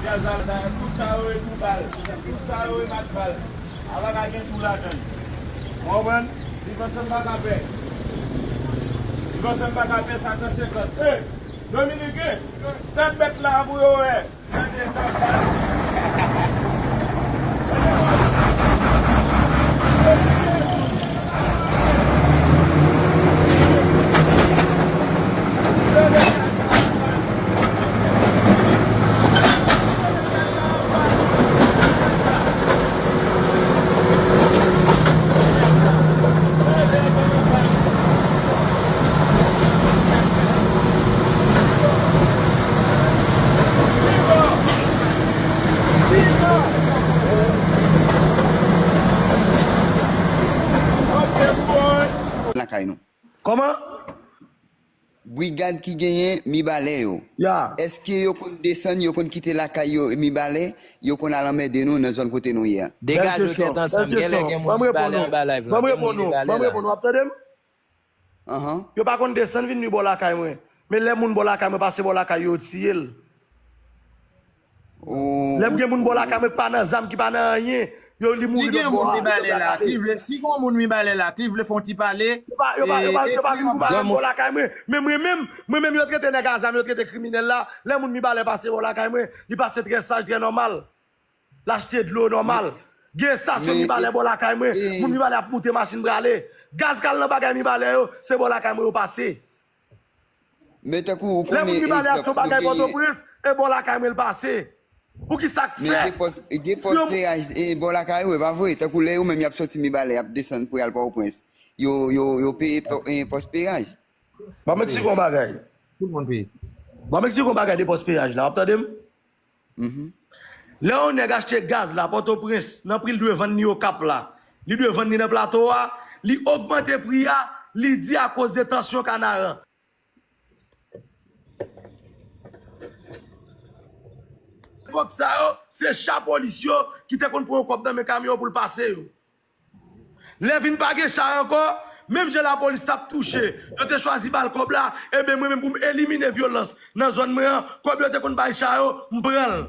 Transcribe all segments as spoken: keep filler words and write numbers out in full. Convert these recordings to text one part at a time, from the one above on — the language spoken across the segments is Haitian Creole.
Gazal sa, tout sa yo e tou bal. Tout sa yo e mat bal. Ala ka gen tou ladan l. Ou konprann? Li panse m pa ka pè. Li panse m pa ka pè sa kan senkant. E, Dominiken, stat bèt la pou yo wè. Lakay nou. Kòman? Brigad ki genyen Mibalè yo. Ya. Èske yo konn desann, yo konn kite lakay yo Mibalè, yo konn al anmède nou nan zòn kote nou ye a? Degaje w tèt ansanm, genlè gen moun Mibalè anba live la, gen moun Mibalè la. Ban m reponn ou, ban m reponn ou, w ap tande m? Anhan. Yo pa konn desann vin nwi bò lakay mwen. Men lè moun bò lakay mwen pase bò lakay yo, yo tiye l. Lè gen moun bò lakay mwen ki pa nan zam, ki pa nan anyen, yo li mouri lòt bò a, yo pral ale. Ki vle, si gen moun Mibalè la, ki vle fè yon ti pale, yo pa, yo pa, yo pa, yo pa vin pou bagay bò lakay mwen. Men mwen menm, mwen menm yo trete nèg a zam, yo trete kriminèl la. Lè moun Mibalè pase bò lakay mwen, li pase trè saj, trè nòmal. L achte dlo nòmal. Gen estasyon Mibalè bò lakay mwen. Moun Mibalè ap moute machin prale. Gaz k al nan bagay Mibalè yo, se bò lakay mwen yo pase. Men tankou ou konnen egzanp nou genyen. Lè moun Mibalè ap fè bagay Pòtoprens, e bò lakay mwen l pase. Poukisa k fè? Men gen pòs, gen pòs peyaj, e, bò lakay ou, e pa vre? Tankou lè yo menm y ap soti Mibalè, y ap desann pou y al Pòtoprens, yo, yo, yo peye pò-, e, pòs peyaj. Ban m eksplike yon bagay. Tout moun peye. Ban m eksplike yon bagay de pòs peyaj la. W ap tande m? Lè yon nèg achte gaz la Pòtoprens, nan pri l dwe vann li Okap la, li dwe vann li nan Plato a, li ogmante pri a, li di akoz de tansyon Kanaran. Epòk sa yo, se cha polis yo ki te konn pran yon kòb nan men kamyon pou l pase yo. Lè vin pa gen cha ankò, menm jan lapolis t ap touche, yo te chwazi ba l kòb la, ebyen mwen menm pou m elimine vyolans nan zòn mwen an, kòb yo te konn bay cha yo, m pran l.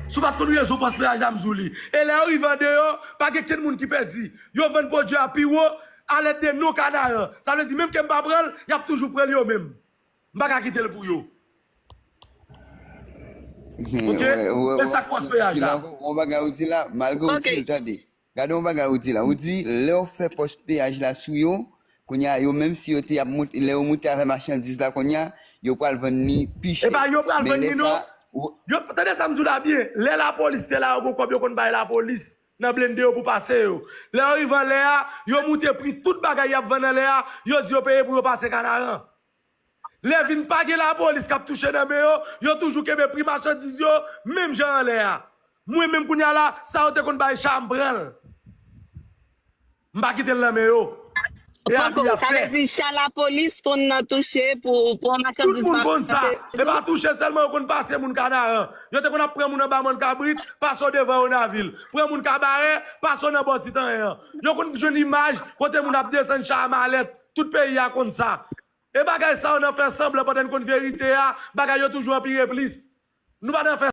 Si w pa t konn rezon pòs peyaj la, m di w li. E lè yo rive andeyò, pa gen kenn moun ki pèdi. Yo vann pwodui a pi wo, alèd de non Kanaran. Sa vle di, menm ke m pa pran l, y ap toujou pran l yo menm. M pa ka kite l pou yo. Oke? Se sa k pòs peyaj la. Yon bagay ou di la, malgre ou di l, tande. Gade yon bagay ou di la. Ou di, lè w fè pòs peyaj la sou yo, kounye a, yo menm si yo te ap moute, lè yo moute avè machandiz la, kounye a, yo pral vann li pi chè. E pa yo pral vann li non. Yo, tande sa m di w la byen. Lè lapolis te la, yo gon kòb yo konn bay lapolis nan blende yo pou pase yo. Lè yo rive anlè a, yo moute pri tout bagay y ap vann anlè a, yo di yo peye pou yo pase Kanaran. Lè vin pa gen lapolis k ap touche nan men yo, yo toujou kenbe pri machandiz yo, menm jan anlè a. Mwen menm kounye a la, sa yo te konn bay cha, m pran l. M pa kite l nan men yo. E abi y ap fè. Sa vle di cha lapolis konn nan touche pou, pou machandiz pa pase. Tout moun konn sa. E pa touche sèlman yo konn pase moun Kanaran. Yo te konn ap pran moun anba mòn kabrit, pase w devan Onavil. Pran moun Kabarè, pase w nan bò Titanyen an. Yo konn jwenn imaj kote moun ap desann cha a malèt. Tout peyi a konn sa. E bagay sa yo nan fè sanblan pandan n konn verite a, bagay yo toujou anpire plis. Nou pa nan fè